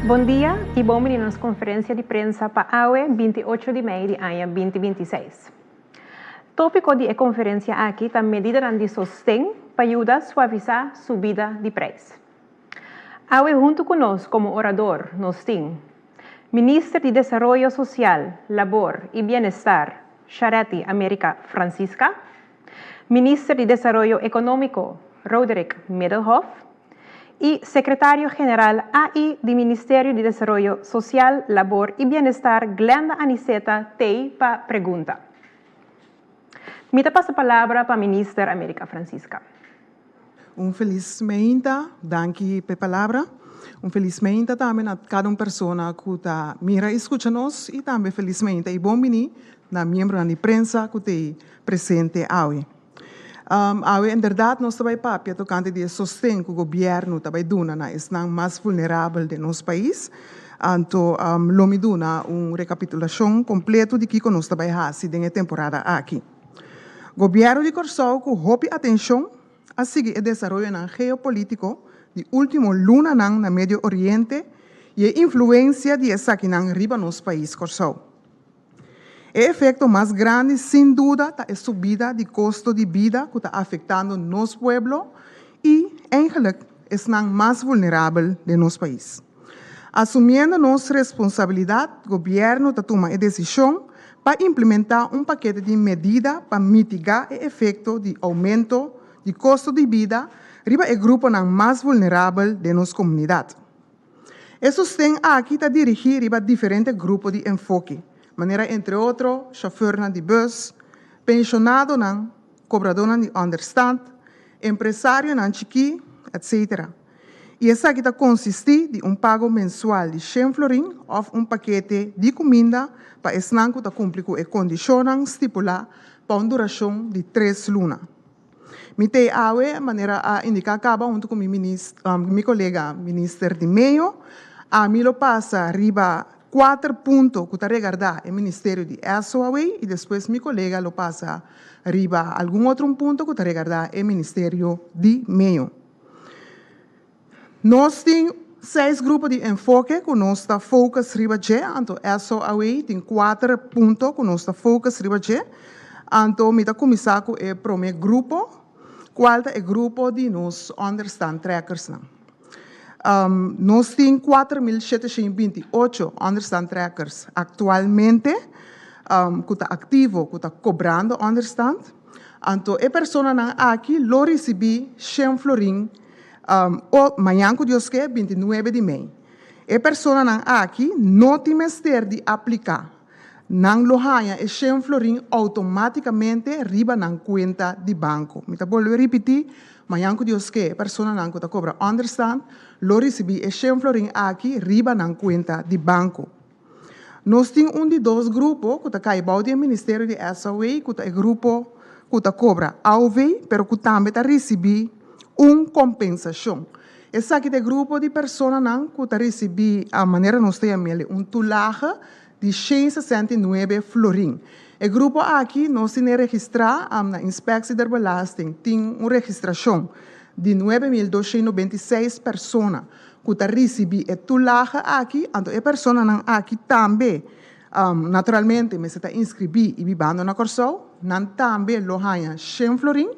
Bon dia i bon bini na nos konferensia di prensa pa awe 28 di mei di aña 2026. Tópiko di e konferensia aki ta medidanan di sosten pa yuda suavisá subida di preis. Awe huntu ku nos komo orador nos tin Minister di Desaroyo Sosial, Labor i Bienestar, Charetti America Francisca, Minister di Desaroyo Ekonómiko, Roderick Middelhof, i Sekretario General AI di Ministerio di Desaroyo Sosial, Labor i Bienestar, Glenda Aniceta t'ei pa pregunta. Mi ta pasa palabra pa Minister America Francisca. Un felis meinta, danki p'e palabra. Un felis meinta tambe na kada un persona ku ta mira i skucha nos i tambe felis meinta i bon bini na miembronan di prensa ku t'ei presente awe. Awe inderdat nos ta bai papia tokante di e sosten ku gobièrnu ta bai duna na esnan mas vulnerabel den nos pais. Anto lo mi duna un rekapitulashon kompleto di kiko nos ta bai hasi den e temporada aki. Gobièrnu di Kòrsou ku hopi atenshon a sigui e desaroyonan geopolítiko di último lunanan na Medio Oriente i e influensia di esakinan riba nos pais Kòrsou. E efekto mas grandi sin duda ta e subida di kosto di bida ku ta afektando nos pueblo i eigenlik esnan mas vulnerabel den nos pais. Asumiendo nos responsabilidat, gobièrnu ta tuma e desishon pa implementá un pakete di medida pa mitigá e efekto di oumento di kosto di bida riba e gruponan mas vulnerabel den nos komunidat. E sosten aki ta dirigí riba diferente grupo di enfoke, manera entre otro shofèrnan di bùs, penshonadonan, kobradónan di ònderstant, empresarionan chikí, etcetera. I esaki ta konsistí di un pago mensual di shen florin òf un pakete di kuminda pa esnan ku ta kumpli ku e kondishonnan stipulá pa un durashon di tres luna. Mi t'ei awe, manera a indiká kaba huntu ku mi mi kolega Minister di Meyo, ami lo pasa riba kuater punto ku ta regardá e ministerio di SOAW i despues mi kolega lo pasa riba algun otro un punto ku ta regardá e ministerio di Meyo. Nos tin seis grupo di enfoke ku nos ta focus riba dje, anto SOAW tin kuater punto ku nos ta focus riba dje. Anto mi ta kuminsá ku e promé grupo, kual ta e grupo di nos onderstandtrekkersnan. Nos tin 4728 onderstandtrekkers aktualmente ku ta aktivo, ku ta kobrando onderstand. Anto e personanan aki lo risibí shen florin o mañan ku Dios ke, 29 di mei. E personanan aki no tin mester di apliká. Nan lo haña e shen florin outomátikamente riba nan kuenta di banko. Mi ta bolbe ripití, mañan ku Dios ke, e personanan ku ta kobra ònderstant lo risibí e shen florin aki riba nan kuenta di banko. Nos tin un di dos grupo ku ta kai bou di e ministerio di SOA ku ta e grupo ku ta kobra AOV pero ku tambe ta risibí un kompensashon. Esaki ta e grupo di personanan ku ta risibí, manera nos ta yam'el, un toelage di 169 florin. E grupo aki nos tin e registrá na Inspectie der Belasting, tin un registrashon di 9296 persona ku ta risibí e toelage aki, anto e personanan aki tambe naturalmente mester ta inskribí i bibando na Kòrsou, nan tambe lo haña shen florin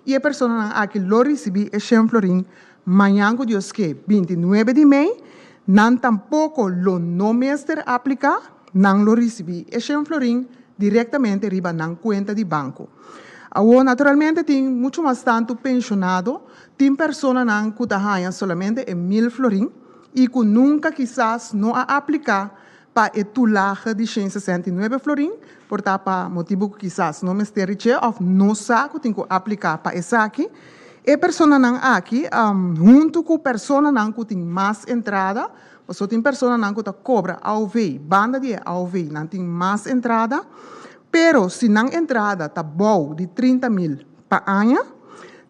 i e personanan aki lo risibí e shen florin mañan ku Dios ke, 29 di mei, nan tampoko lo no mester apliká, nan lo risibí e shen florin direktamente riba nan kuenta di banko. Awor, naturalmente tin muchu mas tantu penshonado, tin personanan ku ta haña solamente e mil florin i ku nunka kisas no a apliká pa e toelage di 169 florin, por ta pa motibu ku kisas no mester di dje òf no sa ku tin ku apliká pa esaki. E personanan aki, huntu ku personanan ku tin mas entrada, pasobra tin personanan ku ta kobra AOV, banda di e AOV nan tin mas entrada, pero si nan entrada ta bou di 30 mil pa aña,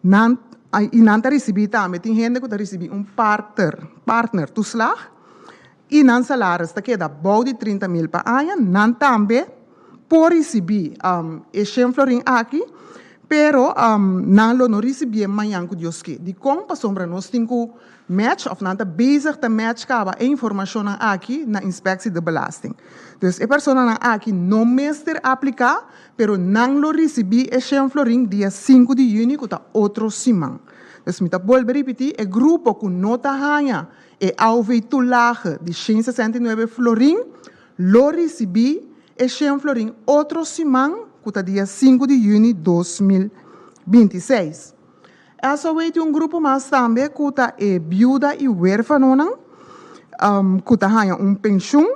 nan i nan ta risibí tambe, tin hende ku ta risibí un partner, partnertoeslag, i nan salaris ta keda bou di 30 mil pa aña, nan tambe por risibí e shen florin aki. Pero nan lo no risibié mañan ku Dios ke. Dikon? Pasobra nos tin ku match òf nan ta bezig ta match kaba e informashonnan aki na Inspectie de Belasting. Dus e personanan aki no mester apliká, pero nan lo risibí e shen florin dia sinku di yüni ku ta otro siman. Dus mi ta bolbe ripití, e grupo ku no ta haña e AOV toelage di shen 69 florin lo risibí e shen florin otro siman ku ta dia sinku di yüni 2026. SOW tin un grupo mas tambe ku ta e biuda i huérfanonan ku ta haña un penshun.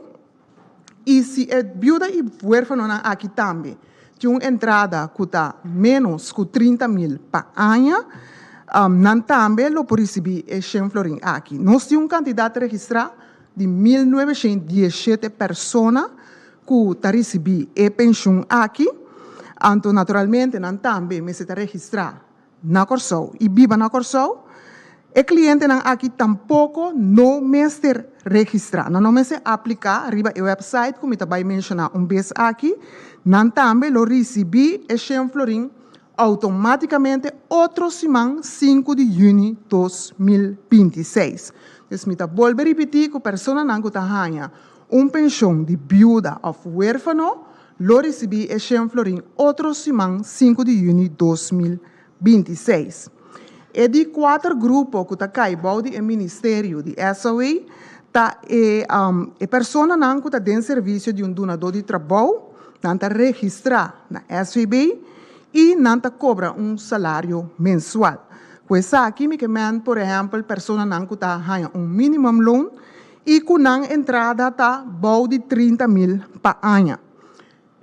I si e biuda i huérfanonan aki tambe tin un entrada ku ta ménos ku 30 mil pa aña, nan tambe lo por risibí e shen florin aki. Nos tin un kantidat registrá di 1917 persona ku ta risibí e penshun aki. Anto naturalmente nan tambe mester ta registrá na Kòrsou i biba na Kòrsou. E klientenan aki tampoko no mester registrá, nan no mester apliká riba e website ku mi ta bai menshoná un bes aki. Nan tambe lo risibí e shen florin outomátikamente otro siman 5 di yüni 2026. Dus mi ta bolbe ripití ku personanan ku ta haña un penshon di biuda òf huérfano lo risibí e shen florin otro siman 5 di yüni 2026. E di kuater grupo ku ta kai bou di e ministerio di SOA ta e personanan ku ta den servisio di un dunadó di trabou, nan ta registrá na SVB i nan ta kobra un salario mensual. Ku esaki mi ke men por ehèmpel personanan ku ta haña un minimumloon i ku nan entrada ta bou di 30 mil pa aña.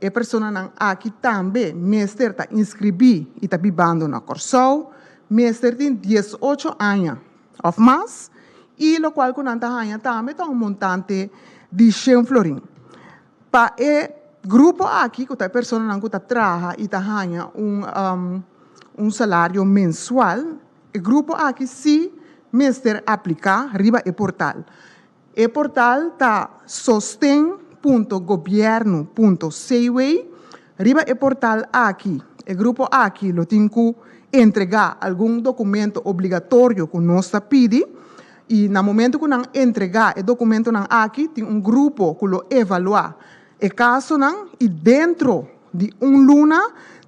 E personanan aki tambe mester ta inskribí i ta bibando na Kòrsou, mester tin 18 aña òf mas i lokual ku nan ta haña tambe ta un montante di 100 florin. Pa e grupo aki, ku ta e personanan ku ta traha i ta haña un salario mensual, e grupo aki sí mester apliká riba e portal. E portal ta sosten.gobiernu.cw. Riba e portal aki, e grupo aki lo tin ku entregá algun dokumento obligatorio ku nos ta pidi i na momento ku nan entregá e dokumentonan aki tin un grupo ku lo evaluá e kasonan i dentro di un luna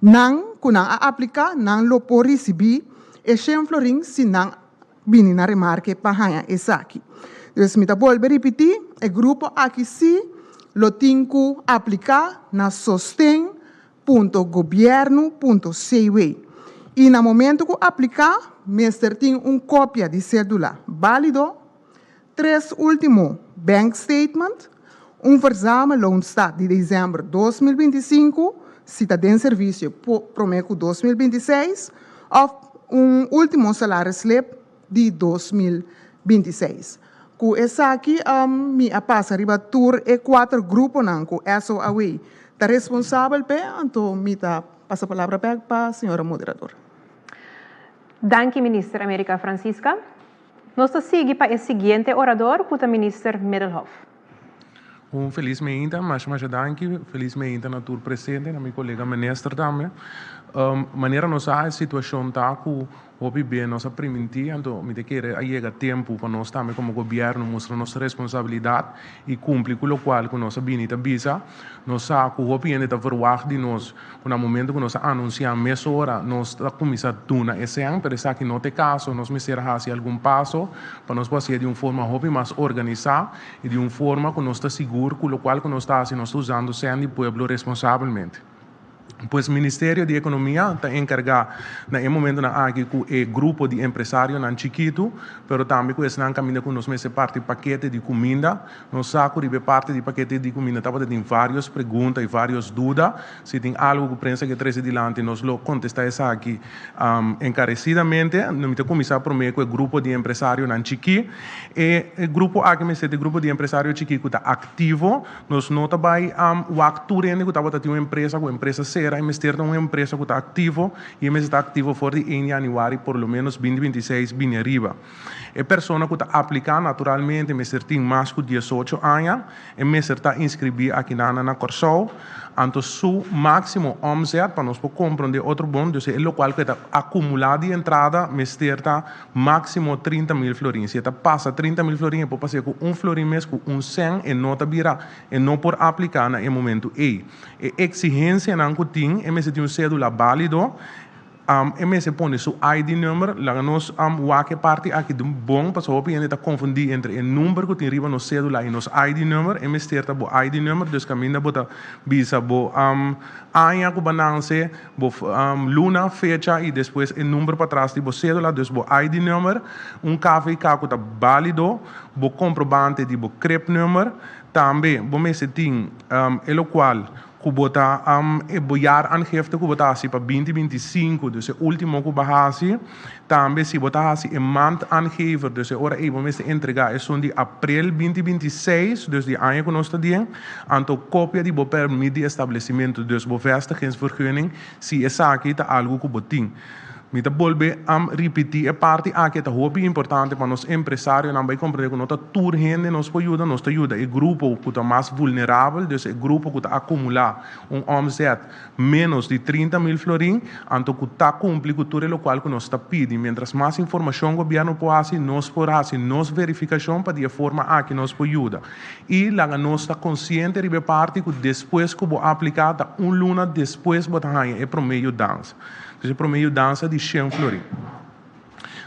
nan ku nan a apliká nan lo por risibí e shen florin si nan bini na remarke pa haña esaki. Dus mi ta bolbe ripití, e grupo aki sí lo tin ku apliká na sosten.gobiernu.cw i na momento ku apliká mester tin un kopia di sédula bálido, tres último bank statement, un verzamelloonstaat di desèmber 2025 si ta den servisio promé ku 2026 òf un último salarisslip di 2026. Ku esaki mi a pasa riba tur e kuater gruponan ku SOAW ta responsabel p'e, anto mi ta pasa palabra bèk pa señora moderador. Danki Minister America Francisca. Nos ta sigui pa e siguiente orador ku ta Minister Middelhof. Un felis meinta, masha masha danki. Felis meinta na tur presente, na mi kolega minister tambe. Manera nos sa e situashon ta ku hopi bien nos a primintí, anto mi ta kere a yega tempu pa nos tambe komo gobièrnu mustra nos responsabilidat i kumpli ku lokual ku nos a bini ta bisa. Nos sa ku hopi hende ta verwagt di nos ku na momento ku nos a anunsiá mesora nos ta kuminsá duna e sèn, pero esaki no ta e kaso. Nos mester hasi algun paso pa nos por hasié di un forma hopi mas organisá i di un forma ku nos ta sigur ku lokual ku nos ta hasi nos ta usando sèn di pueblo responsabelmente. Pues Ministerio di Ekonomia ta enkargá na e momentonan aki ku e grupo di empresarionan chikitu, pero tambe ku esnan kaminda ku nos mester parti pakete di kuminda. Nos sa ku riba e parti di pakete di kuminda tabata tin vários pregunta i vários duda. Si tin algu ku prensa ke trese dilanti nos lo kontestá esaki enkaresidamente. Mi ta kuminsá promé ku e grupo di empresarionan chikí. E grupo aki mester ta e grupo di empresario chikí ku ta aktivo. Nos no ta bai wak tur hende ku tabata tin un empresa ku empresa sera, e mester ta un empresa ku ta aktivo i e mester ta aktivo for di 1 yanüari por lo ménos 2026 bini ariba. E persona ku ta apliká naturalmente mester tin mas ku 18 aña, e mester ta inskribí akinan na Kòrsou. Anto su máksimo omzet, pa nos por komprondé otro bon, dus e lokual ku e ta akumulá di entrada mester ta máksimo 30.000 florin. Si e ta pasa 30.000 florin e por pas'é ku un florin mes, ku un sèn e no ta bira, e no por apliká na e momentu ei. E eksigensianan ku tin, e mester tin un sédula bálido, E mester pone su ID number. Laga nos wak e parti aki di bon pasobra hopi hende ta konfundí entre e number ku tin riba nos sédula i nos ID number. E mester ta bo ID number, dus kaminda bo ta bisa bo aña ku bo a nanse, bo luna, fecha i despues e number patras di bo sédula, dus bo ID number, un KVK ku ta bálido, bo komprobante di bo crib number. Tambe bo mester tin e lokual Ku bo ta e bo jaaraangifte ku bo ta hasi pa 2025, dus e ultimo ku bo a hasi. Tambe si bo ta hasi e maandaangever, dus e ora ei bo mester entregá esun di aprel 2026, dus di aña ku nos ta den. Anto kopia di bo pèrmit di establesimentu, dus bo vestigingsvergunning, si esaki ta algu ku bo tin. Mi ta bolbe ripití e parti aki, e ta hopi importante pa nos empresarionan bai komprendé ku no ta tur hende nos por yuda, nos ta yuda e grupo ku ta mas vulnerabel, dus e grupo ku ta akumulá un omzet ménos di 30.000 florin, anto ku ta kumpli ku tur e lokual ku nos ta pidi. Miéntras mas informashon gobièrnu por hasi, nos por hasi nos verifikashon pa di e forma aki nos por yuda. I laga nos ta konsiente riba e parti ku despues ku bo apliká ta un luna despues bo ta haña e promé yudansa. Dus e promé yudansa di 100 florin.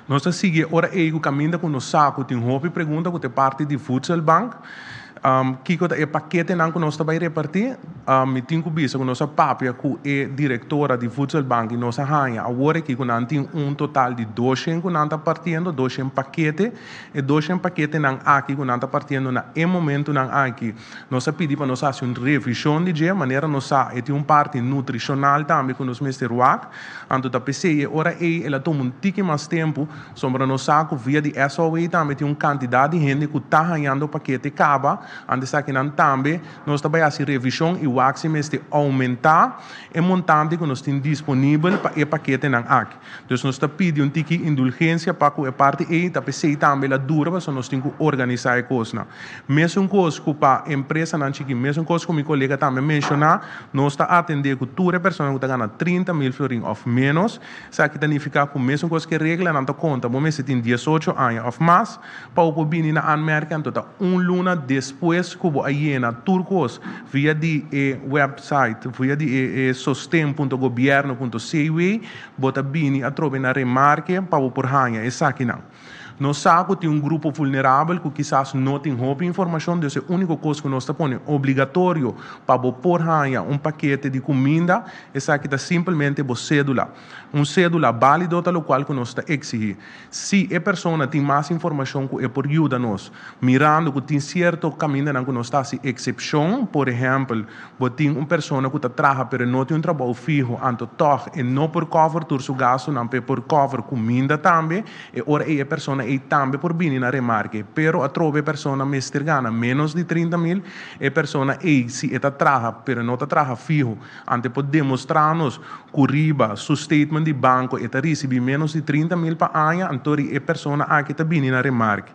Nos ta sigui e ora ei ku kaminda ku nos sa ku tin hopi pregunta ku ta e parti di Voedselbank. Kiko ta e paketenan ku nos ta bai repartí? Mi tin ku bisa ku nos a papia ku e direktora di Voedselbank i nos a haña awor aki ku nan tin un total di 200 ku nan ta partiendo, 200 pakete. E 200 paketenan aki ku nan ta partiendo na e momentunan aki Nos a pidi pa nos hasi un revishon di dje, manera nos sa e tin un parti nutrishonal tambe ku nos mester wak. Anto ta p'esei e ora ei el a tuma un tiki mas tempu, sombra nos sa ku via di SOA tambe tin un kantidat di hende ku ta hañando pakete kaba, anto esakinan tambe nos ta bai hasi revishon i wak si mester oumentá e montante ku nos tin disponibel pa e paketenan aki. Dus nos ta pidi un tiki indulgensia pa ku e parti ei, ta p'esei tambe el a dura pasobra nos tin ku organisá e kosnan. Mesun kos ku pa empresanan chikí, mesun kos ku mi kolega tambe menshoná, nos ta atendé ku tur e personanan ku ta gana 30.000 florin òf ménos. Esaki ta nifiká ku mesun kos ku e reglanan ta konta, bo mester tin 18 aña òf mas pa bo por bini na aanmerking, anto ta un luna despues ku bo a yena tur kos via di e wèpsait, via di e sosten punto gobièrnu punto cw, bo ta bini atrobe na remarke pa bo por haña esakinan. Nos sa ku tin un grupo vulnerabel ku kisas no tin hopi informashon, dus e úniko kos ku nos ta pone obligatorio pa bo por haña un pakete di kuminda, esaki ta simpelmente bo sédula. Un sédula bálido ta lokual ku nos ta eksihí. Si e persona tin mas informashon ku e por yuda nos, mirando ku tin sierto kamindanan ku nos ta hasi eksepshon, por ehèmpel, bo tin un persona ku ta traha pero e no tin un trabou fiho, anto tòg e no por kòver tur su gastunan pa e por kòver kuminda tambe, E ora ei e persona ei tambe por bini na remarke, pero atrobe e persona mester gana menos di 30.000. E persona ei si e ta traha pero e no ta traha fiho, ante por demostra nos ku riba su statement di banko e ta risibi menos di 30.000 pa aña, antori e persona aki ta bini na remarke.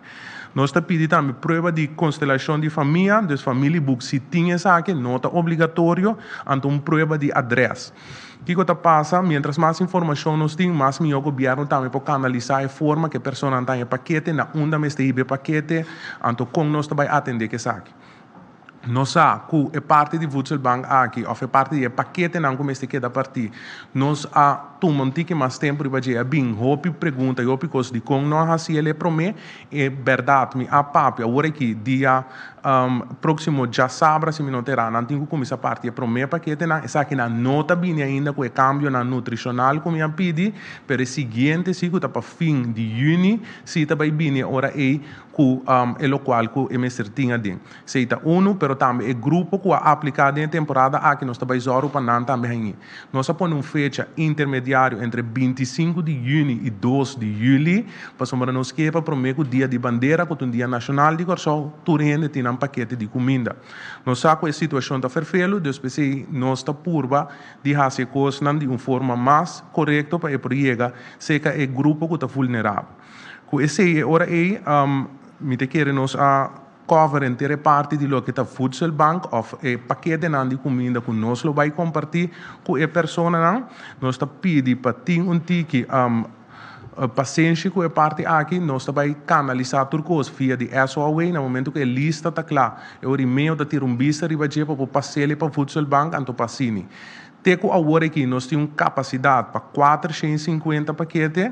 Nos ta pidi tambe prueba di konstelashon di famia, dus familieboek si tin esaki, no ta obligatorio, anto un prueba di adres. Kiko ta pasa? Mientras mas informashon nos tin, mas mihó gobièrnu tambe por kanalisá e forma ku e personanan ta haña pakete, na unda mester hiba e pakete, anto kon nos ta bai atendé ku esaki. Nos sa ku e parti di Voedselbank aki òf e parti di e paketenan ku mester keda partí, nos a tuma un tiki mas tempu riba dje. A bin hopi pregunta i hopi kos dikon no a hasi el e promé. E bèrdat mi a papia awor aki dia Próksimo djasabra si mi no ta erá, nan tin ku kuminsá parti e promé paketenan. Esakinan no ta bini ainda ku e kambionan nutrishonal ku mi a pidi, pero e siguiente si ku ta pa fin di yüni si ta bai bini e ora ei ku e lokual ku e mester tin aden. Esei ta unu, pero tambe e grupo ku a apliká den e temporada aki nos ta bai zòru pa nan tambe hañ'é. Nos a pone un fecha intermediario entre 25 di yüni i 2 di yüli, pasobra nos ke pa promé ku Dia di Bandera, ku ta un dia nashonal di Kòrsou, tur hende tin nan pakete di kuminda. Nos sa ku e situashon ta ferfelu, dus p'esei nos ta purba di hasi e kosnan di un forma mas korekto pa e por yega serka e grupo ku ta vulnerabel. Ku esei e ora ei mi ta kere nos a. cover henter e parti di loke ta voedselbank of e paketenan di cuminda cu nos lo bay comparti cu e personanan. Nos ta pidi pa tin un tiki pasenshi cu e parti aki. Nos ta bay canalisa tur cos via di SOAW. Na momento cu e lista ta cla, e ora y meo ta tira un bista riba dje pa por pas'el pa voedselbank anto pa asini. Te ku awor aki nos tin un kapasidat pa 450 pakete,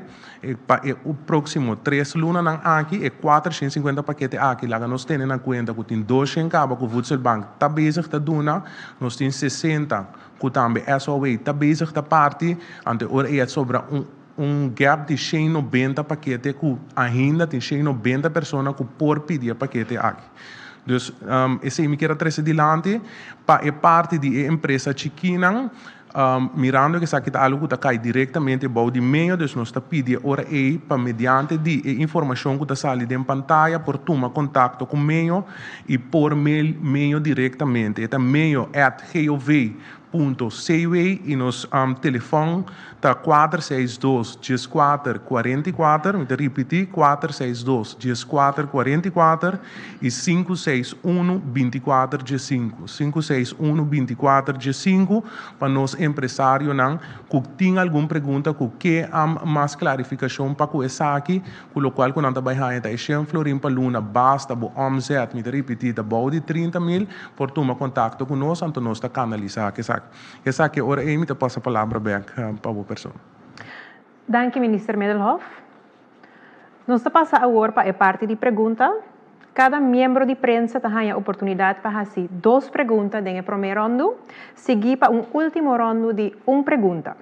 pa e próksimo 3 lunanan aki, e 450 pakete aki laga nos tene na kuenta ku tin 200 kaba ku Voedselbank ta bezig ta duna, nos tin 60 ku tambe SOAW ta bezig ta parti, anto e ora ei a sobra un gap di 190 pakete ku ainda tin 190 persona ku por pidi e pakete aki. Dus esei mi kier a trese dilanti pa e parti di e empresa chikinan, mirando ku esaki ta algu ku ta kai direktamente bou di medio, dus nos ta pidi e ora ei pa mediante di e informashon ku ta sali den pantaya por tuma kontakto ku medio i por mail medio direktamente. E ta medio at gov punto cw i nos telefòn ta 462 14 44, mi ta ripití, 462 14 44 i 561 24 15, 561 24 15, pa nos empresarionan ku tin algun pregunta ku ke mas klarifikashon pa ku esaki, ku lokual ku nan ta bai haña ta e shen florin pa luna basta bo omzet, mi ta ripití, ta bou di 30 mil, por tuma kontakto ku nos, anto nos ta kanalisá esaki. Esaki e ora ei mi ta pasa palabra bek pa bo persona. Danki Minister Middelhof. Nos ta pasa awor pa e parti di pregunta. Kada miembro di prensa ta haña oportunidat pa hasi dos pregunta den e promé ròndu, siguí pa un último ròndu di un pregunta.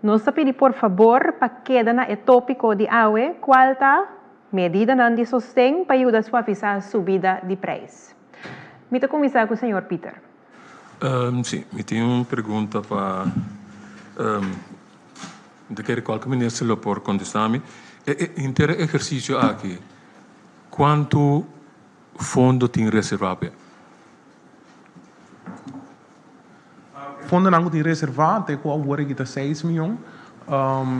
Nos ta pidi por fabor pa keda na e tópiko di awe, kual ta medidanan di sosten pa yuda suavisá subida di preis. Mi ta kuminsá ku señor Pieter. Sí, mi tin un pregunta pa mi ta kere kualke minister lo por kontestá mi. E henter e ehersisio aki, kuantu fondo tin reservá p'e? Fondonan ku tin reservá te ku awor aki ta seis mion.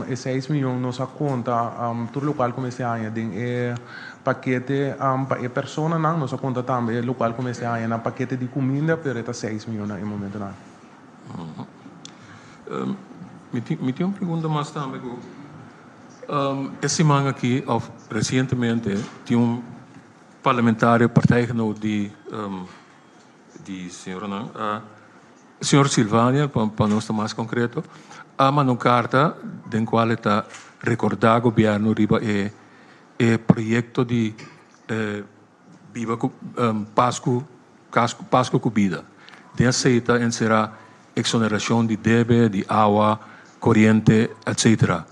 E seis mion nos a konta tur lokual ku mester haña den e pakete pa e personanan. Nos a konta tambe lokual ku mester haña na pakete di kuminda, pero e ta seis mion na e momentonan. Mi tin un pregunta mas tambe ku e siman aki òf resientemente tin un parlamentario partijgenoot di Di señoranan a señor Silvania, pa nos ta mas concreto, a manda un carta den cual e ta recorda gobierno riba e e proyecto di biba cu Pascu Pascu cu bida. Den esey ta encera exoneracion di debe, di awa, coriente, etc.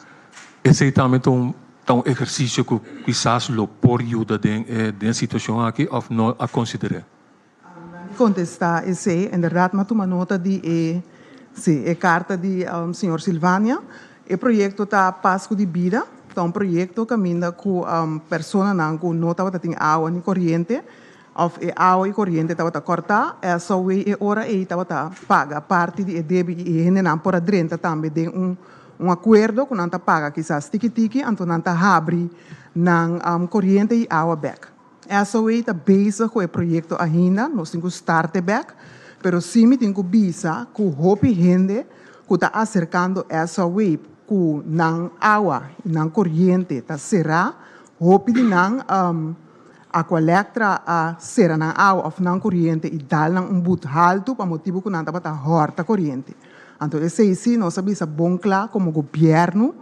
Esey tambe ta un ta un ehercicio cu quizas lo por yuda den e den e situacion aki of no a consider'e? Contesta esey, inderdaad m'a tuma nota di e, si, e carta di señor Silvania. E proyecto ta Pascu di Bida, ta un proyecto caminda cu personanan cu no tabata tin awa ni coriente of e awa y coriente tabata corta, SOW e ora ey tabata paga parti di e debi y e hendenan por a drenta tambe den un un acuerdo cu nan ta paga kisas tiki tiki anto nan ta habri nan coriente y awa bek. SOA ta bezig ku e proyekto ainda, nos tin ku start e bek, pero sí mi tin ku bisa ku hopi hende ku ta aserkando SOA ku nan awa i nan koriente ta será, hopi di nan Aqualectra a sera nan awa òf nan koriente i dal nan un but haltu pa motibu ku nan tabata hòrta koriente. Anto esei sí nos a bisa bon kla komo gobièrnu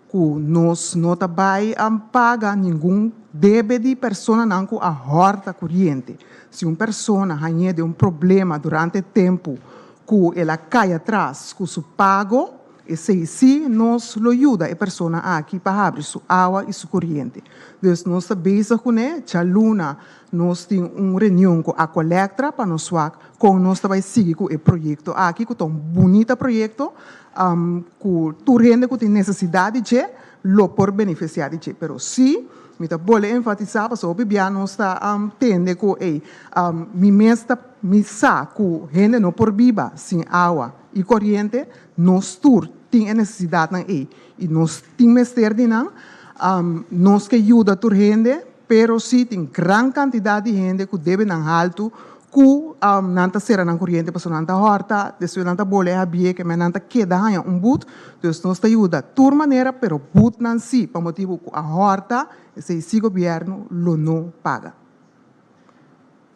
ku nos no ta bai a paga ningun debe di personanan ku a hòrta koriente. Si un persona hañ'é den un problema durante tempu ku el a kai atras ku su pago, esei sí nos lo yuda e persona aki pa habri su awa i su koriente. Dus nos ta bezig kuné, djaluna nos tin un reunion ku Aqualectra pa nos wak kon nos ta bai sigui ku e proyekto aki ku ta un bunita proyekto ku tur hende ku tin nesesidat di dje lo por benefisiá di dje. Pero sí, mi ta bolbe enfatisá pasobra hopi bia nos ta tende ku ey, mi mes ta mi sa ku hende no por biba sin awa i koriente, nos tur tin e nesesidatnan ey i nos tin mester di nan, nos ke yuda tur hende. Pero sí tin gran kantidat di hende ku debenan haltu ku nan ta sera nan koriente pasobra nan ta hòrta, despues nan ta bole habié ke men nan ta keda haña un but. Dus nos ta yuda tur manera pero butnan sí pa motibu ku a hòrta esei sí gobièrnu lo no paga.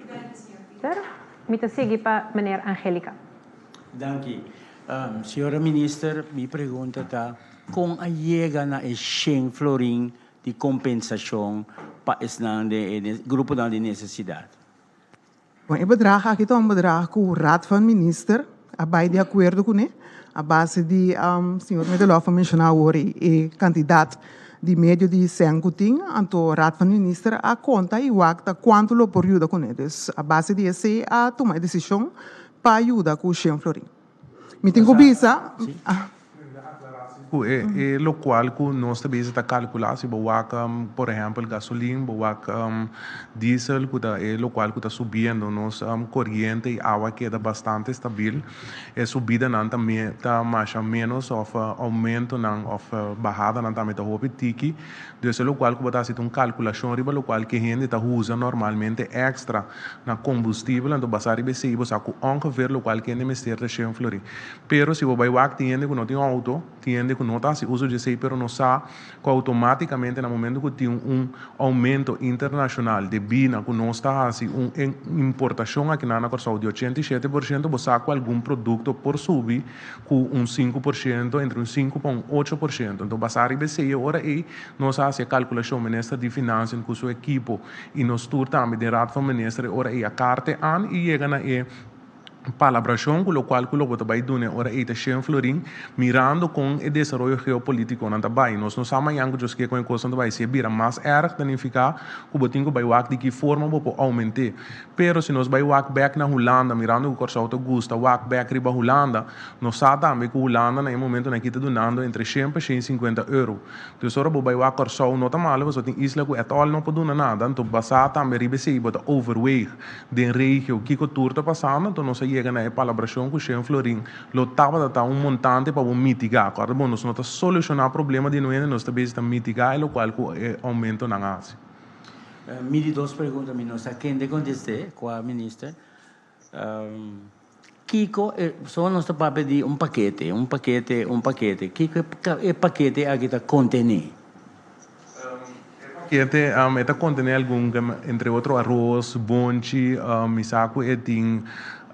Danki señor Peter. Mi ta sigui pa meneer Angelica. Danki. Señora Minister, mi pregunta ta kon a yega na e shen florin di kompensashon pa esnan den e gruponan di nesesidat? Bon, e bedrag aki ta un bedrag ku Raad van Minister a bai di akuerdo kuné a base di, señor Middelhof a menshoná awor e kantidat di medio di sèn ku tin, anto Raad van Minister a konta i wak ta kuantu lo por yuda kuné. Dus a base di esei a tuma e desishon pa yuda ku shen florin. Mi tin ku bisa. Ku e lokual ku nos ta bisa ta kalkulá si bo wak por ehèmpel gasolin, bo wak diesel ku ta e lokual ku ta subiendo nos koriente i awa keda bastante stabil. E subidanan ta ta masha ménos òf oumentonan òf bahadanan tambe ta hopi tiki. Dus e lokual ku bo ta hasi ta un kalkulashon riba lokual ku e hende ta usa normalmente èkstra na kombustibel anto basá riba esei bo sa ku ongeveer lokual ku hende mester ta shen florin. Pero si bo bai wak tin hende ku no tin outo, tin hende ku no ta hasi uso di esei pero no sa ku outomátikamente na momento ku tin un oumento internashonal debí na ku nos ta hasi un importashon akinan na Kòrsou di 87% bo sa ku algun produkto por subi ku un 5%, entre un 5 pa un 8%. Anto basá riba esei e ora ei nos a hasi e kalkulashon, Minister di Financiën ku su ekipo i nos tur tambe den Raad van Minister e ora ei a karte an i yega na e palabrashon ku lokual ku lo bo ta bai duna e ora ei ta shen florin mirando kon e desaroyo geopolitikonan ta bai. Nos no sa mañan ku Dios ke kon e kosnan ta bai. Si e bira mas erg ta nifiká ku bo tin ku bai wak di ki forma bo por oument'é. Pero si nos bai wak bek na Hulanda, mirando ku Kòrsou ta gusta wak bek riba Hulanda, nos sa tambe ku Hulanda na e momentonan aki ta dunando entre shen pa shen i sinkuenta euro. Dus ora bo bai wak Kòrsou no ta malo pasobra tin isla ku at all no por duna nada, anto basá tambe riba esei bo ta overweeg den regio kiko tur ta pasando, anto nos a yega na e palabrashon ku shen florin lo tabata ta un montante pa bo mitigá. Kòrda bon, nos no ta solushoná problema di nuende, nos ta bezi ta mitigá e lokual ku e oumentonan a hasi. Mi di dos pregunta mi no sa kende kontest'é, kua minister. Kiko e, so nos ta papia di un pakete, un pakete, un pakete. Kiko e pakete aki ta kontené? E pakete e ta kontené algun, entre otro aros, bonchi, mi sa ku e tin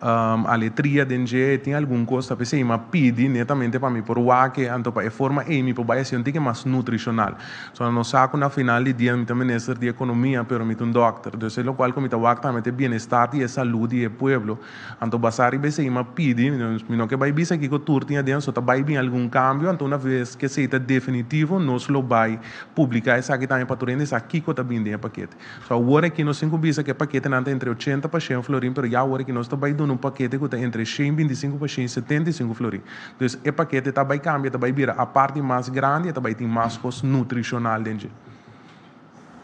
Aletria den dje, e tin algun kos ta p'esei m'a pidi netamente pa mi por wak e, anto pa e forma ei mi por bai hasi un tiki mas nutrishonal. So nos sa ku na final di dia mi ta minister di ekonomia pero mi ta un dòkter, dus e lokual ku mi ta wak tambe ta e bienestar di e salú di e pueblo. Anto basá riba esei m'a pidi, mi no ke bai bisa kiko tur tin aden, so ta bai bin algun kambio, anto una ves ku esei ta definitivo nos lo bai publiká esaki tambe pa tur hende sa kiko ta bin den e pakete. So awor aki nos tin ku bisa ku e paketenan ta entre 80 pa shen florin, pero ya awor aki nos ta bai duna un pakete ku ta entre 125 pa 175 florin. Dus e pakete ta bai kambia, ta bai bira apart di mas grandi, e ta bai tin mas kos nutrishonal den dje.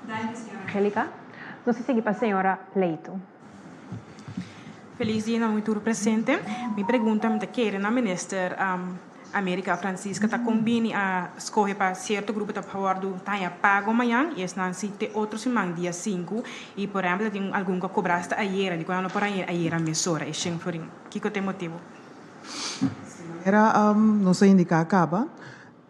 Danki señora Angelica. Nos ta sigui pa señora Leito. Feliz dia na un tur presente. Mi pregunta mi ta kere na minister America Francisca ta kon bini a skohe pa sierto grupo ta wòrdu ta haña pago mañan i esnan si te otro siman dia sinku i por ehèmpel ta tin algun ku a kobra asta ayera dikon nan no por haña ayera mesora e shen florin. Kiko ta e motibu? Si manera nos a indiká kaba,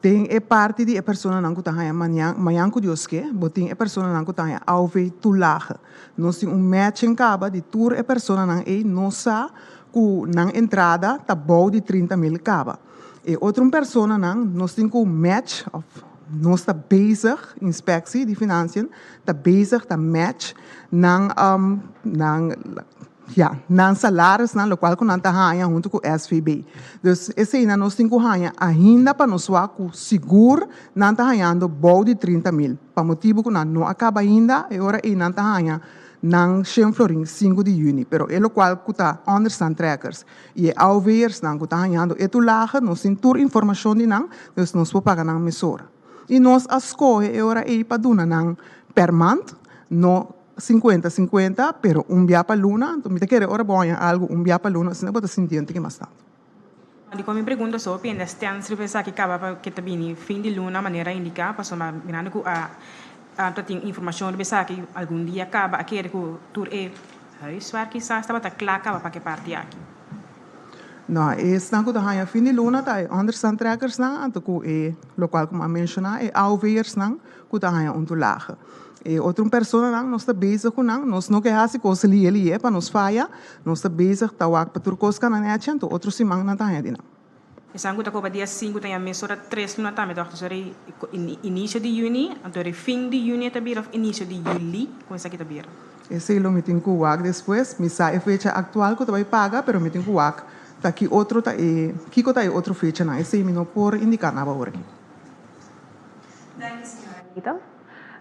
den e parti di e personanan ku ta haña mañan, mañan ku Dios ke, bo tin e personanan ku ta haña AOV toelage. Nos tin un matching kaba di tur e personanan ei, nos sa ku nan entrada ta bou di 30.000 kaba. E otro personanan nos tin ku match òf nos ta bezig, Inspectie di Financiën ta bezig ta match nan nan ya nan salarisnan lokual ku nan ta haña huntu ku SVB. Dus eseinan nos tin ku haña ainda pa nos wak ku sigur nan ta hañando bou di 30.000 pa motibu ku nan no a kaba ainda e ora ei nan ta haña nan shen florin sinku di yüni, pero e lokual ku ta onderstandtrekkers i e AOV'ersnan ku ta hañando e toelage, nos tin tur informashon di nan, dus nos por paga nan mesora. I nos a skohe e ora ei pa duna nan per mand, no sinkuenta sinkuenta, pero un bia pa luna, anto mi ta kere ora bo haña algu un bia pa luna asina bo ta sinti un tiki mas tantu. Dikon mi pregunta so pende stens riba esaki kaba pa ke ta bini fin di luna manera indiká pasobra mirando ku a. Ta tin informashon riba esaki algun dia kaba a kere ku tur e huiswerk kisas tabata kla kaba pa ke parti aki. No, esnan ku ta haña fin di luna ta e onderstandtrekkersnan anto ku e lokual ku mi a menshoná e AOV'ersnan ku ta haña un toelage. E otro personanan nos ta bezig ku nan, nos no ke hasi kos lihe lihe pa nos faya, nos ta bezig ta wak pa tur kos kana nèchi anto otro siman nan ta haña di nan. Esan ku ta koba dia sinku ta ya mesora tres luna tambe tòg. Entonces ora inisio di yüni, anto ora fin di yüni e ta bira òf inisio di yüli ku esaki ta bira? Esei lo mi tin ku wak despues. Mi sa e fecha aktual ku ta bai paga, pero mi tin ku wak ta ki otro ta e, kiko ta e otro fechanan. Esei mi no por indiká naba ora aki. Danki señora Anita.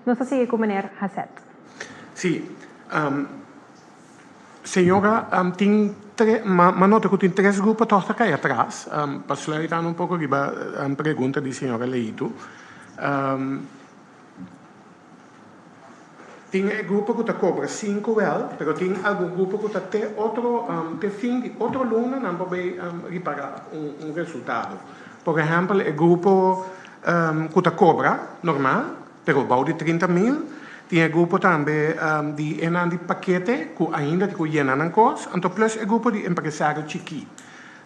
Nos ta sigui ku meneer Haseth. Sí. Señora, tin tre, m'a nota cu tin tres grupo toch ta cay atras. Pa sluit aan un poco riba pregunta di señora Leito. Tin e grupo cu ta cobra cinco wel, pero tin algun grupo cu ta te otro, te fin di otro luna nan por bay ripara un resultado. Por ehempel, e grupo cu ta cobra normal, Pero bou di 30 mil tin e grupo tambe di enan di pakete ku ainda tin ku yena nan kos, anto plus e grupo di empresario chikí.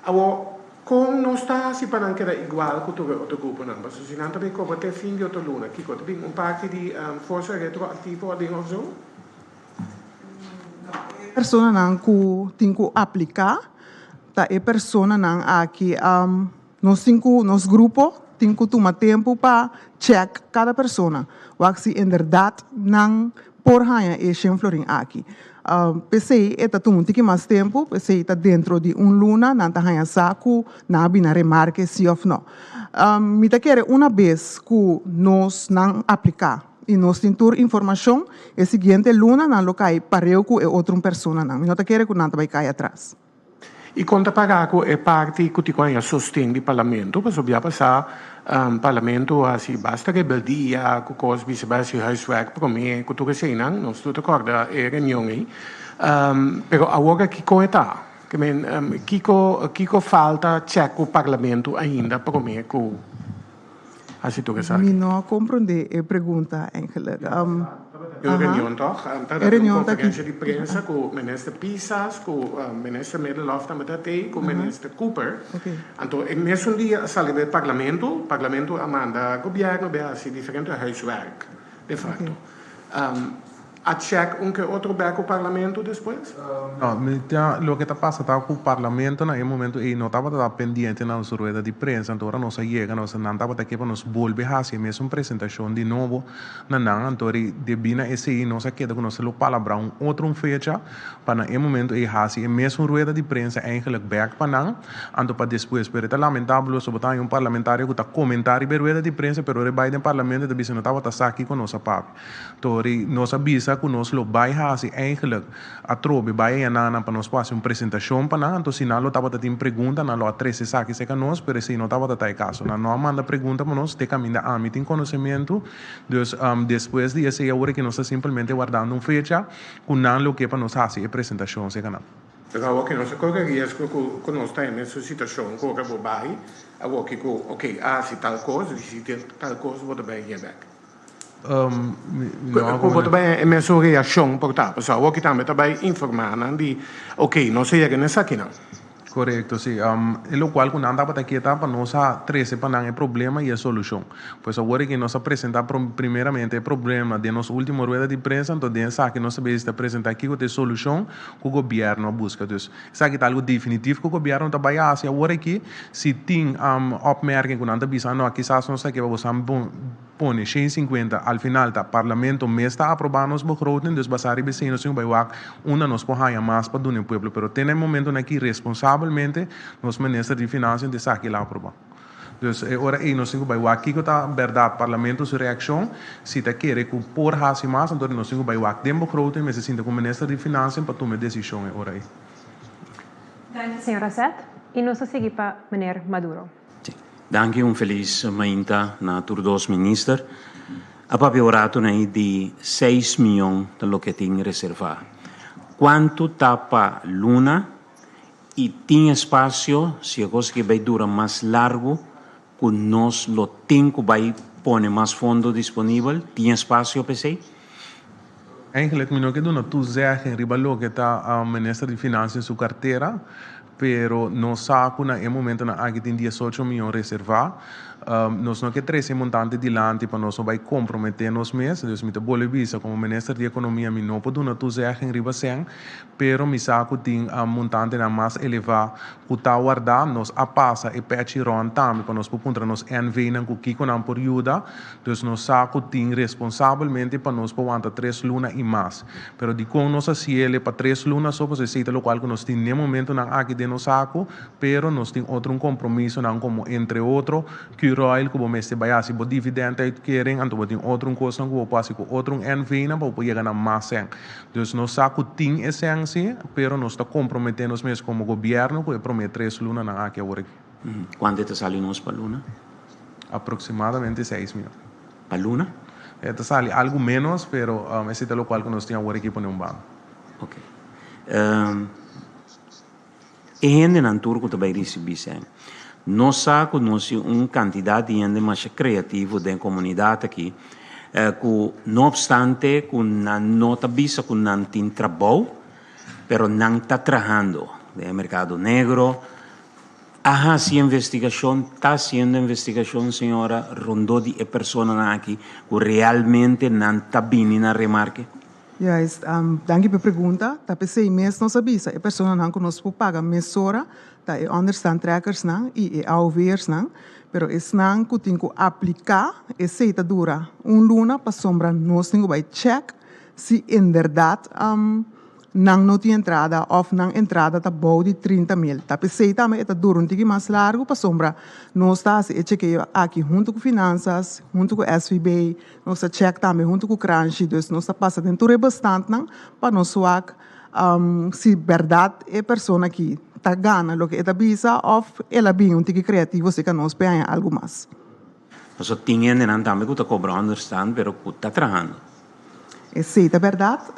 Awor, kon nos ta hasi pa nan keda igual ku tur e otro gruponan? Pasobra si nan ta bin kobra te fin di otro luna, kiko? Ta bin un parti di forsa retroaktivo aden òf zo? E personanan ku tin ku apliká ta e personanan aki. Nos tin ku, nos grupo tin ku tuma tempu pa chèk kada persona, wak si inderdat nan por haña e shen florin aki. P'esei e ta tuma un tiki mas tempu, p'esei ta dentro di un luna nan ta haña sa ku nan a bini na remarke si òf nò. Mi ta kere una bes ku nos nan apliká i nos tin tur informashon, e siguiente luna nan lo kai pareu ku e otro personanan. Mi no ta kere ku nan ta bai kai atras. I kon ta para ku e parti ku tin ku haña sosten di parlamento? Pasobra bia pasá parlamento a hasi basta rebeldia ku kos bisa bai hasi huiswerk promé ku tur eseinan. Nos tur ta kòrda e reunion ei. Pero awor aki kon e ta? Ke men kiko kiko falta chèk ku parlamento ainda promé ku hasi tur esaki? Mi no a komprondé e pregunta eigenlijk. Tabatin un reunion toch? Tabatin un conferencia di prensa cu minister Pisas, cu minister Middelhof tabata tey, cu minister Cooper. Anto e mesun dia a sali bay parlamento. Parlamento a manda gobierno bay haci diferente huiswerk de facto. A check un ke otro bek cu parlamento despues? No, mi ta, loke ta pasa ta cu parlamento na e momento ey no tabata pendiente na nos rueda di prensa, anto ora nos a yega nos nan tabata ke pa nos bolbe haci e mesun presentacion di nobo na nan, anto ri debi na esey nos a keda cu nos lo palabra un otro un fecha pa na e momento ey haci e mesun rueda di prensa eigenlijk bek pa nan, anto pa despues, pero e ta lamentabel pasobra bo ta haña un parlamentario cu ta comenta riba e rueda di prensa pero ora e bay den parlamento e ta bisa no tabata sa kico nos a papia. Tori, nos a bisa ku nos lo bai hasi eigenlijk atrobe bai haña nan pa nos por hasi un presentashon pa nan, anto si nan lo tabata tin pregunta nan lo a trese esaki serka nos, pero esei no tabata ta e kaso. Nan no a manda pregunta pa nos te kaminda ami tin konosementu, dus despues di esei awor ke nos ta simpelmente wardando un fecha ku nan lo ke pa nos hasi e presentashon serka nan. Pero awor ke nos a kore riesgo ku ku nos ta en mesun situashon ku ora bo bai, awor ke ku oke a hasi tal kos, si tal kos bo ta bai hia bek. Ku bo ta bai e mesun reakshon por ta, pasobra awor ki tambe ta bai informá nan di ok nos a yega na esakinan. Korekto, si. E lokual ku nan tabata ke ta pa nos a trese pa nan e problema i e solushon. Pues awor aki nos a presentá primeramente e problema den nos último rueda di prensa, anto den esaki nos ta bezi ta presentá kiko ta e solushon ku gobièrnu a buska. Dus esaki ta algu definitif ku gobièrnu ta bai hasi awor aki. Si tin opmerking ku nan ta bisa, no, kisas nos ta ke pa bo san Pone 150, al final ta Parlamento mes ta aproba nos begroting, dus basa riba esei nos tin ku bai wak unda nos por haña mas pa duna e pueblo. Pero te na e momentonan aki responsabelmente nos Minister di Financiën ta esaki el a aproba. Dus e ora ei nos tin ku bai wak kiko ta bèrdat Parlamento su reakshon, si ta kere ku por hasi mas, anto nos tin ku bai wak den begroting mester sinta ku Minister di Financiën pa tuma e desishon e ora ei. Danki señor Asset y nos ta sigui pa meneer Maduro. Danki un felis mainta na tur dos minister. A papia un rato nei di seis miyon ta loke tin reserva. Cuanto ta pa luna y tin espacio si e cosa ki bay dura mas largo cu nos lo tin cu bay. pone mas fondo disponibel? Tin espasio pa esei? Eigenlijk mi no ke duna toezegging riba loke ta Minister di Financiën su kartera, pero nos sa ku na e momentonan aki tin 18 mion reservá. Nos no ke trese e montante dilanti pa nos no bai komprometé nos mes. Dus mi ta bolbe bisa, komo Minister di Ekonomia mi no por duna toezegging riba sèn, pero mi sa ku tin montantenan mas elevá ku ta wardá. Nos a pasa e pèchi rònt tambe pa nos por puntra nos NVnan ku kiko nan por yuda. Dus nos sa ku tin responsabelmente pa nos por wanta tres luna i mas. Pero dikon nos a siele pa tres luna so? Pasobra esei ta lokual ku nos tin n'e momentonan aki den nos saku, pero nos tin otro un kompromisonan komo entre otro Curoil ku bo mester bai hasi bo dividenduitkering, anto bo tin otro un kosnan ku bo por hasi ku otro un NVnan pa bo por yega na mas sèn. Dus nos sa ku tin e sèn si, pero nos ta komprometé nos mes komo gobièrnu ku e promé tres lunanan aki awor aki. Kuantu e ta sali nos pa luna? Aproximadamente 6 mion. Pa luna? E ta sali algu ménos, pero esei ta lokual ku nos tin awor aki pone un banda. Ok. E hendenan tur ku ta bai risibí sèn, nos sa ku nos tin un kantidat di hende masha kreativo den komunidat aki, ku no opstante ku nan no ta bisa ku nan tin trabou, pero nan ta trahando den e merkado negro. A hasi investigashon, ta hasiendo investigashon, señora, rondó di e personanan aki ku realmente nan ta bini na remarke? Juist, danki pa e pregunta. Ta p'esei mes nos a bisa e personanan ku nos por paga mesora ta e onderstandtrekkersnan i e AOV'ersnan, pero esnan ku tin ku apliká esei ta dura un luna pasobra nos tin ku bai chèk si inderdat nan no tin entrada òf nan entrada ta bou di 30 mil. Ta p'esei tambe e ta dura un tiki mas largu pasobra nos ta hasi e chekeo aki huntu ku Finansas, huntu ku SVB, nos ta chèk tambe huntu ku Kranshi, dus nos ta pasa den tur e bestandnan pa nos wak si bèrdat e persona aki ta gana loke e ta bisa òf el a bini un tiki kreativo si ka nos por haña algu mas. Pasobra tin hendenan tambe ku ta kobra ònderstand pero ku ta trahando. Esei ta bèrdat,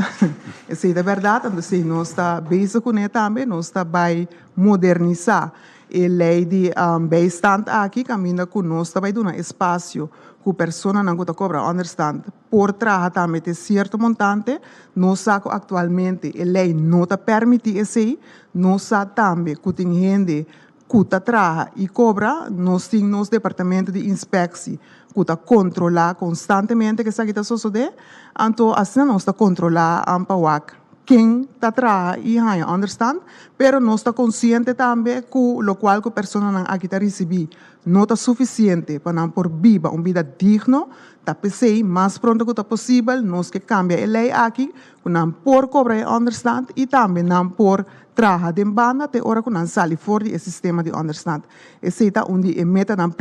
esei ta bèrdat, anto si nos ta bezig kuné tambe, nos ta bai modernisá e lei di bijstand aki kaminda ku nos ta bai duna espasio ku personanan ku ta kobra ònderstand por traha tambe te sierto montante. Nos sa ku aktualmente e lei no ta pèrmití esei, nos sa tambe ku tin hende ku ta traha i kobra. Nos tin nos departamento di inspeksie ku ta kontrolá konstantemente ku esaki ta sosodé, anto asina nos ta kontrolá pa wak ken ta traha i haña ònderstand, pero nos ta konsiente tambe ku lokual ku personanan aki ta risibí no ta sufisiente pa nan por biba un bida digno. Ta p'esei mas pronto ku ta posibel nos ke kambia e lei aki ku nan por kobra e ònderstand i tambe nan por traha den banda te ora ku nan sali for di e sistema di ònderstand. Esei ta un di e metanan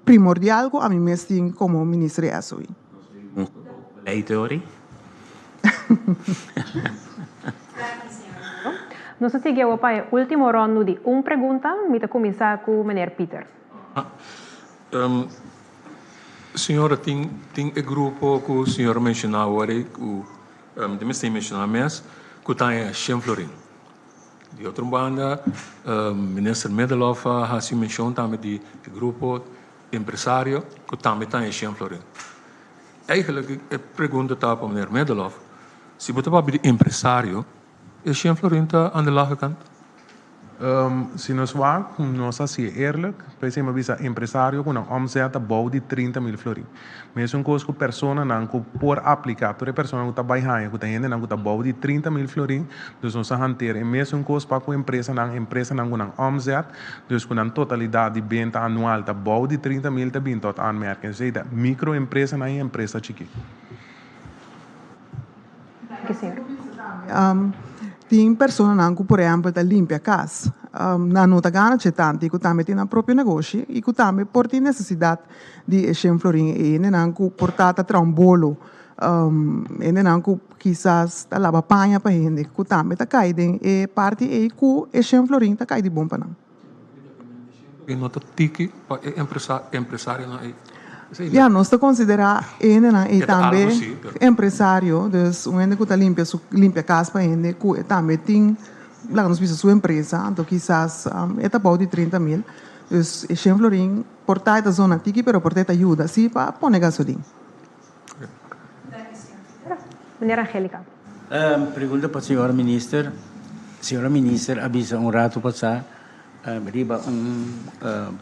primordial ku ami mes tin komo minister di SOE. Lei teori? Nos ta sigui awor pa e último ròndu di un pregunta. Mi ta kuminsá ku meneer Pieter. Señora, tin tin e grupo ku señora menshoná awor ei ku mi ta mester menshoná mes ku ta haña shen florin. Di otro banda minister Middelhof a hasi menshon tambe di e grupo empresario ku tambe ta haña shen florin. Eigenlijk e pregunta ta pa meneer Middelhof, si bo ta papia di empresario e shen florin ta aan de lage kant? Si nos wak, nos a si'e eerlijk, p'esei mi a bisa empresario ku nan omzet ta bou di 30 mil florin. Mesun kos ku personanan ku por apliká, tur e personanan ku ta bai haña ku ta hendenan ku ta bou di 30 mil florin, dus nos a hanteer e mesun kos pa ku empresanan, empresanan ku nan omzet, dus ku nan totalidat di benta anual ta bou di 30 mil ta bin tot aanmerking. Esei ta mikroempresanan i empresa chikí. Danki, señor. Tin personanan ku por ehèmpel ta limpia kas, nan no ta gana dje tantu i ku tambe tin nan propio negoshi i ku tambe por tin nesesidat di e shen florin ei. Hendenan ku por ta ta traha un bolo, hendenan ku kisas ta laba paña pa hende ku tambe ta kai den e parti ei ku e shen florin ta kai di bon pa nan. E no ta tiki pa e empresarionan ei. Ya, nos ta konsiderá e hendenan ei tambe empresario, dus un hende ku ta limpia su limpia kas pa hende ku e tambe tin, laga nos bisa su empresa, anto kisas e ta bou di 30 mil. Dus e shen florin por ta e ta zona tiki pero por ta e ta yuda si pa pone gasolin. Meneer Angelica. Pregunta pa señora minister. Señora minister a bisa un rato pasá riba un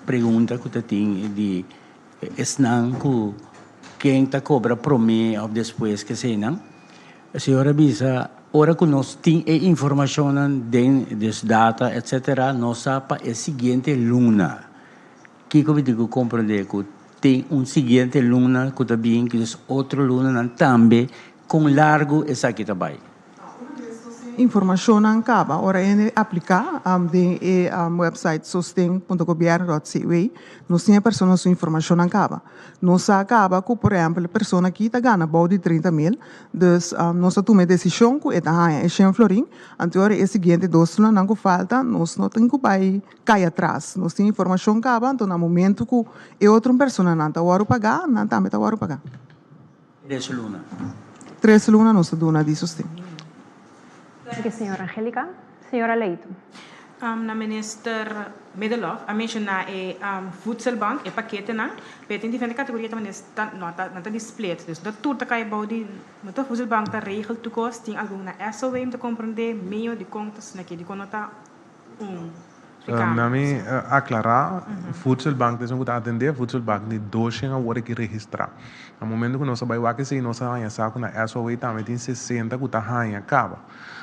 pregunta ku ta tin di esnan ku ken ta kobra promé òf despues ke eseinan. Señora a bisa ora ku nos tin e informashonnan den dus data etcetera nos sa pa e siguiente luna. Kiko mi tin ku komprendé ku tin un siguiente luna ku ta bin ku des otro lunanan tambe kon largu esaki ta bai? Informashonnan kaba ora hende apliká den e website sosten punto gobierno dot cw nos tin e persona su informashonnan kaba. Nos sa kaba ku por ehèmpel e persona aki ta gana bou di 30.000 dus nos a tuma e desishon ku e ta haña e shen florin anto ora e siguiente dos lunanan ku falta nos no tin ku bai kai atras. Nos tin informashon kaba, anto na momentu ku e otro personanan ta wòrdu pagá, nan tambe ta wòrdu pagá. Tres luna. Tres luna nos ta duna di sosten. Danki señora Angelica. Señora Leito. Na Minister Middelhof a menshoná e voedselbank, e paketenan, pero tin diferente kategoria ta manera ta no ta nan ta di split, dus no tur ta kai bou di no ta voedselbank ta regel tur kos, tin algun na SOW mi ta komprendé medio dikon ta asina aki, dikon no ta un recambio. Na mi aclara, Voedselbank ta esun cu ta atende, Voedselbank di doshen awor aki registra. Na momento cu nos a bay wak esey nos a haya sa cu na SOA tambe tin 60 cu ta haya caba.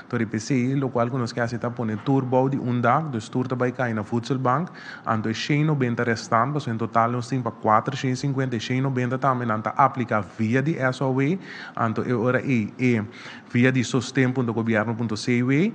Tor p'esey locual cu nos ke haci ta pone tur bou di un dak, dus tur ta bay cay na Voedselbank, anto e shen nobenta restant, pasobra en total nos tin pa 450, e shen nobenta tambe nan ta aplica via di SOA, anto e ora ey e via di sosten punto gobierno punto cw,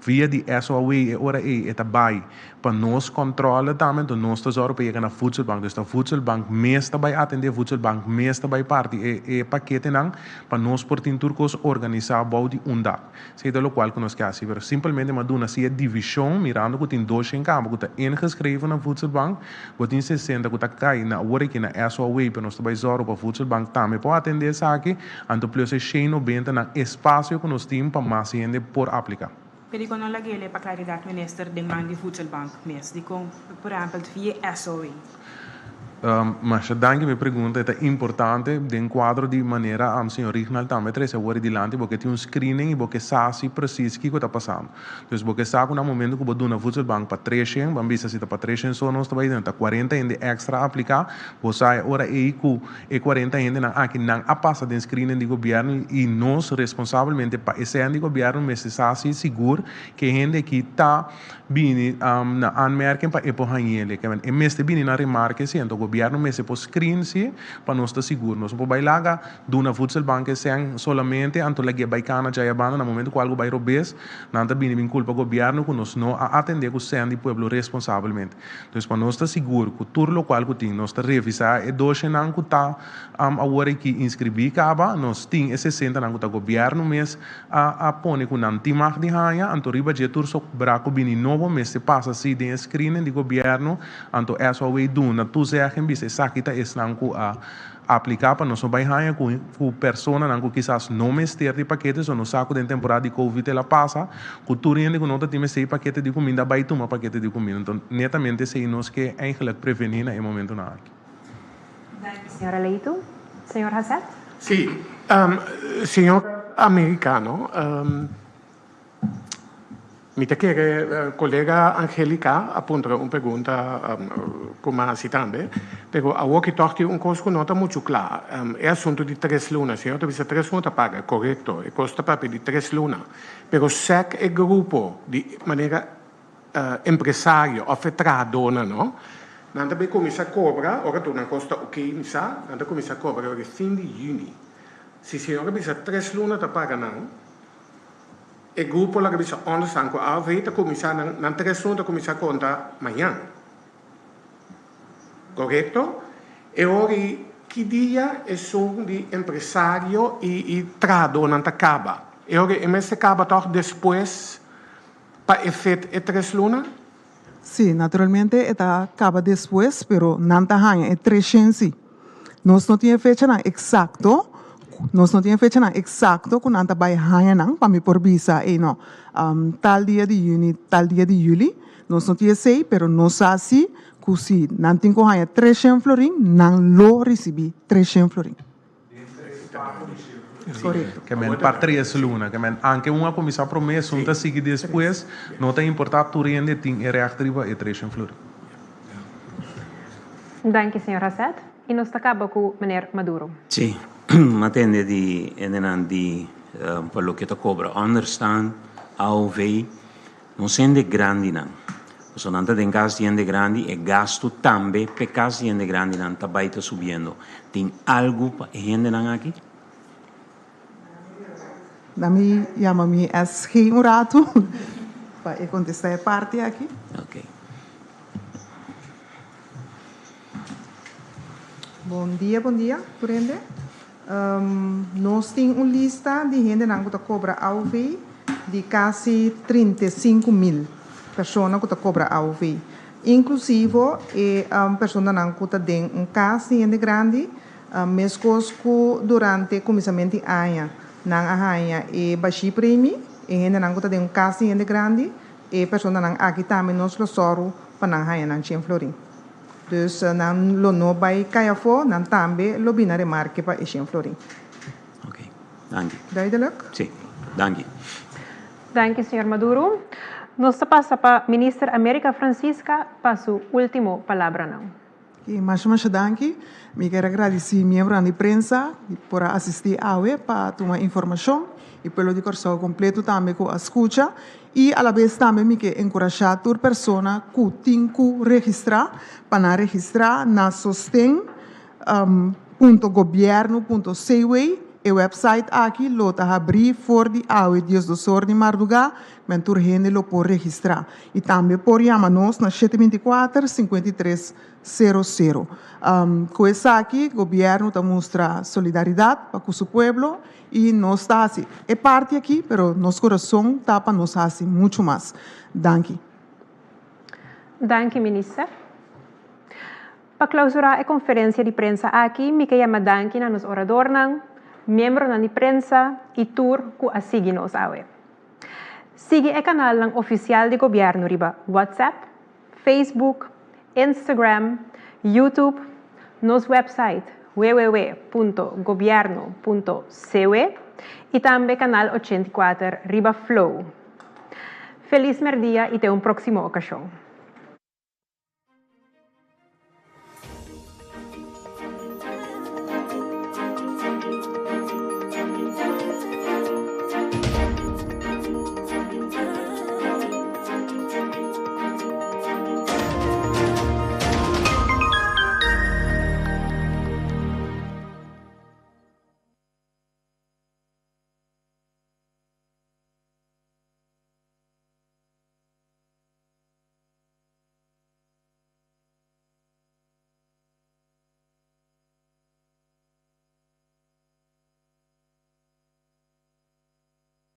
Via di SOAW e ora ei e ta bai pa nos kòntròle tambe, enton nos ta zòrg pa yega na Voedselbank. Dus ta Voedselbank mes ta bai atendé, Voedselbank mes ta bai parti e e paketenan pa nos por tin tur kos organisá bou di un dak. Esei ta lokual ku nos ke hasi. Pero simpelmente mi a duna si e divishon mirando ku tin 200 kaba ku ta ingeschreven na Voedselbank, bo tin 60 ku ta kai na awor aki na SOAW pero nos ta bai zòrg pa Voedselbank tambe por atendé esaki. Anto plus e 190 nan espasio ku nos tin pa mas hende por apliká. Pero dikon no lag'e pa klaridat minister den man di Voedselbank mes? Dikon por ehempel via SOE? Masha danki mi pregunta e ta importante den kuadro di manera señor Rignald tambe trese awor dilanti bo ke tin un screening i bo ke sa si presis kiko ta pasando. Dus bo ke sa ku na momento ku bo duna Voedselbank pa 300, ban bisa si ta pa 300 so nos ta bai duna ta 40 hende extra apliká, bo sa e ora ei ku E 40 hendenan aki nan a pasa den screening di gobierno y nos responsabelmente pa esei di gobierno mester sa si sigur ke hende aki ta bini na aanmerking pa e por hañele. Ke men e mester bini na remarke si, anto gobierno mester por screen si pa nos ta sigur. Nos no por bai laga duna voedselbank esei solamente anto lag'e bai cana djaya banda na momento ku algo bai robes nan ta bini bin culpa gobierno ku nos no a atende ku sèn di pueblo responsabelmente. Dus pa nos ta sigur ku tur lokual ku tin, nos ta revisá e doshenan ku ta awor aki inskribí kaba, nos tin e sesentanan ku ta gobièrnu mes a pone ku nan tin mag di haña, anto riba dje tur sobra ku bini nobo mester pasa si den e screening di gobièrnu, anto SOW duna toezegging bisa esaki ta esnan ku a Apliká pa nos no bai haña ku ku personanan ku kisas no mester di pakete, so nos sa ku den temporada di covid el a pasa ku tur hende ku no ta tin mester di pakete di kuminda a bai tuma pakete di kuminda. Enton netamente esei nos ke eigenlijk prevení na e momentunan aki. Danki señora Leito. Señor Haseth? Sí, señor Americano. Mi ta kere kolega Angelica a puntra un pregunta ku mi a hasi tambe, pero awor ki tòg tin un kos ku no ta muchu kla, e asuntu di tres luna. Señor ta bisa tres luna ta paga, korekto, e kos ta papia di tres luna, pero sèk e grupo di manera empresario òf e trahadónan no, nan ta bin kuminsá kobra ora tur nan kos ta oké, mi sa, nan ta kuminsá kobra ora e fin di yüni. Si señor a bisa tres luna ta paga nan, E grupo laga bisa onderstaan ku AOV ta kuminsá nan nan 3 ta kuminsá konta mañan. Korekto? E ora ei ki dia esun di empresario i i trahadónan ta kaba? E ora ei e mester kaba tòg despues pa e fet e tres luna? Sí, naturalmente e ta kaba despues, pero nan ta haña e 300 sí. Nos no tin e fechanan eksakto, nos no tin e fechanan eksakto ku nan ta bai haña nan pa mi por bisa ey no, tal dia di yüni, tal dia di yüli. Nos no tin esei, pero nos sa sí. ku si nan tin ku haña treshen florin, nan lo risibí treshen florin. Korekto. Ke men pa tres luna. Ke men anke un a kuminsá promé, esun ta sigui despues, no ta importá, tur hende tin e règt riba e treshen florin. Danki señor Haseth. I nos ta kaba ku meneer Maduro. Sí, m'a tende di hendenan di pa loke ta kobra ònderstaan, AOV, Nos hende grandinan, pasobra nan ta den kas di hende grandi, e gastu tambe p'e kas di hende grandinan ta bai ta subiendo. Tin algu pa e hendenan aki? Na mi yama mi SG un ratu pa e kontestá e parti aki. Oké. Bon dia, bon dia tur hende. Nos tin un lista di hendenan ku ta kobra AOV di kasi 35.000 persona ku ta kobra AOV, inklusivo e personanan ku ta den un kas di hende grandi, meskos ku durante kuminsamentu di aña nan a haña e bashí premi, e hendenan ku ta den un kas di hende grandi, e personanan aki tambe nos lo sòru pa nan haña nan chen florin. Dus nan lo no bai kai afó, nan tambe lo bina remarke pa e shen florin. Ok, danki. Duidelijk? Sí, danki. Danki, señor Maduro. Nos ta pasa pa Minister America Francisca pa su ultimo palabranan. Ok, masha masha danki. Mi kier a gradisí miembronan di prensa por a asistí awe pa tuma informashon i pueblo di Kòrsou kompleto tambe ku a skucha. I alabes tambe mi ke enkurashá tur persona ku tin ku registrá pa nan registrá na sosten punto gobièrnu punto cw. E wèpsait aki lo ta habrí for di awe diesdosor di mardugá, men tur hende lo por registrá. I tambe por yama nos na shete 24, 53 sero sero. Ku esaki gobièrnu ta mustra solidaridat pa ku su pueblo i nos ta hasi e parti aki, pero nos kurason ta pa nos hasi muchu mas. Danki. Danki Minister. Pa klausurá e konferensia di prensa aki mi ke yama danki na nos oradornan, miembronan di prensa i tur ku a sigui nos awe. Sigui e kanalnan ofisial di gobièrnu riba WhatsApp, Facebook, Instagram, YouTube, nos website www.gobierno.cw y tambe Canal 84 riba Flow. Feliz merdia y te un proximo ocasion.